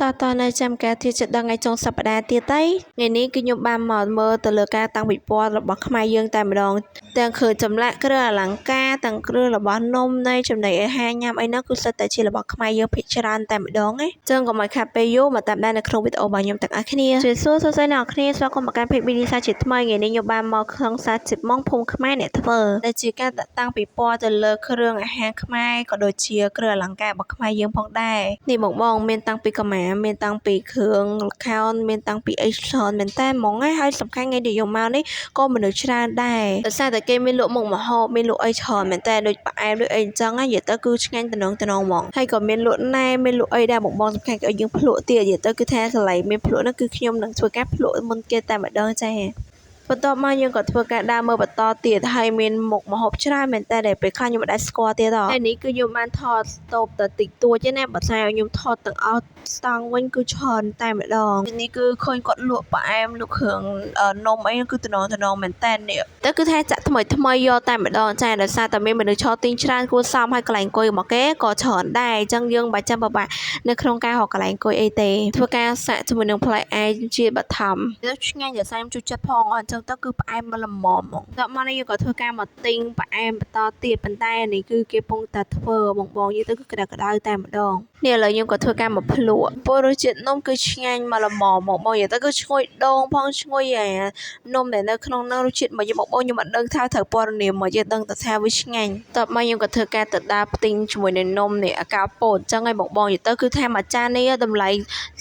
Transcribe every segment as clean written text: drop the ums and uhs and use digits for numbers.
តោះតនៅចាំការទៀតជិតដល់ថ្ងៃចុងសប្តាហ៍ទៀតហើយថ្ងៃនេះគឺខ្ញុំបានមកមើលទៅលើការតាំងពិព័រណ៍របស់ខ្មែរយើងតែម្ដងទាំងគ្រឿងចម្លាក់គ្រឿងអលង្ការទាំងគ្រឿងរបស់នំនៃចំណីអាហារញ៉ាំអីហ្នឹងគឺសុទ្ធតែជារបស់ខ្មែរយើងភាគច្រើនតែម្ដងណាចឹងកុំឲ្យខាតពេលយូរមកតាមដាននៅក្នុងវីដេអូរបស់ខ្ញុំទាំងអស់គ្នាជម្រាបសួរសួស្តីអ្នកនរគ្នាស្វាគមន៍មកកាន់ Page មីនីសាជាថ្មីថ្ងៃនេះខ្ញុំបានមកក្នុងសាជីម៉ុងភូមិខ្មែរអ្នកធ្វើដែលជាការតាំងពិព័រណ៍ទៅលើគ្រឿងអាហារខ្មែរក៏ដូចជាគ្រឿងអលង្ការរបស់ខ្មែរយើងផងដែរនេះបងបងមានតាំងពីកម្មាមានតាំងពីគ្រឿងល្ខោនមានតាំងពីអីច្រើនមែនតើហ្មងណាហើយសំខាន់ថ្ងៃដែលយកមកនេះក៏មនុស្សច្រើនដែរដោយសារតែគេមានលក់មុខម្ហូបមានលក់អីច្រើនមែនតើដូចផ្អែមដូចអីអញ្ចឹងណានិយាយទៅគឺឆ្ងាញ់តំណងតំណងហ្មងហើយក៏មានលក់ណែមមានលក់អីដែរបងបងសំខាន់គេឲ្យយើងភ្លក់ទៀតនិយាយទៅគឺថាកន្លែងមានភ្លក់ហ្នឹងគឺខ្ញុំនឹងធ្វើការភ្លក់មុនគេតែម្ដងចាបន្ទាប់មកយើងក៏ធ្វើការដើរមើលបន្តទៀតហើយមានមុខម្ហូបច្រើនមែនតើដែលពេលខ្លះខ្ញុំមិនដែលស្គាល់ទៀតហ៎ហើយនេះគឺខ្ញុំបានថតស្ទូបតែតិចតួចទេណាបើថាឲ្យខ្ញុំថតទាំងអស់ស្តង់វិញគឺច្រើនតែម្ដងនេះគឺឃើញគាត់លក់ផ្អែមលក់គ្រឿងនំអីគឺតំណងតំណងមែនតើនេះតែគឺថាចាក់ថ្មីថ្មីយកតែម្ដងចាដោយសារតែមានមនុស្សឈរទិញច្រើនគួរសមហើយកន្លែងអង្គុយរបស់គេក៏ច្រើនដែរអញ្ចឹងយើងមិនបាច់ចាំពិបាកនៅក្នុងការរកកន្លែងអង្គុយអីទេធ្វើការសាក់ជាមួយនឹងផ្លែអែមជាបឋមទៅឆ្ងាញ់ដោយសារខ្ញុំចូលចិត្តផងអញ្ចឹងទៅគឺផ្អែមមកល្មមហ្មងដល់មកនេះយើងក៏ធ្វើការមកទិញផ្អែមបន្តទៀតប៉ុន្តែនេះគឺគេពងតែធ្វើបងបងនិយាយទៅគឺក្តៅក្តៅតែម្ដងនេះឥឡូវខ្ញុំក៏ធ្វើការមកភ្លក់ពោលរសជាតិនំគឺឆ្ងាញ់មកល្មមបងបងនិយាយទៅគឺឈ្ងុយដូងផងឈ្ងុយអានំដែលនៅក្នុងនោះរសជាតិមកបងបងខ្ញុំអត់ដឹងថាត្រូវពណ៌នាមកយើងដឹងតែថាវាឆ្ងាញ់តបមកខ្ញុំក៏ធ្វើការទៅដើរផ្ទិញជាមួយនឹងនំនេះអាកាពោតអញ្ចឹងឯងបងបងនិយាយទៅគឺថាមួយចាននេះតម្លៃ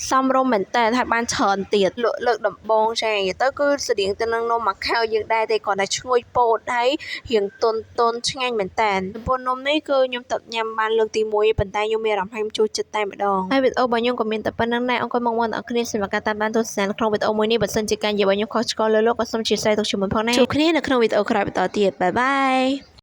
សមរម្យមែនតើហើយបានច្រើនទៀតលក់លើកដំបងចានិយាយទៅគឺស្តៀងទៅនឹងនំម៉ាខៅយើងដែរទេគ្រាន់តែឈ្ងុយពោតហើយរៀងទន់ទន់ឆ្ងាញ់មែនតើចំពោះនំនេះគឺខ្ញុំទៅញ៉ាំបានលើកទី1ប៉ុន្តែខ្ញុំមានអារម្មណ៍ថាខ្ញុំចូលចិត្តតែម្ដងហើយវីដេអូរបស់ខ្ញុំក៏មានតែប៉ុណ្្នឹងដែរអរគុណបងប្អូនទាំងអស់គ្នាសម្រាប់ការតាមដានទស្សនាក្នុងវីដេអូមួយនេះបើសិនជាការនិយាយរបស់ខ្ញុំខុសឆ្គងលើលោកក៏សូមអធ្យាស្រ័យទុកជាមុនផងដែរជួបគ្នានៅក្នុងវីដេអូក្រោយបន្តទៀត bye bye.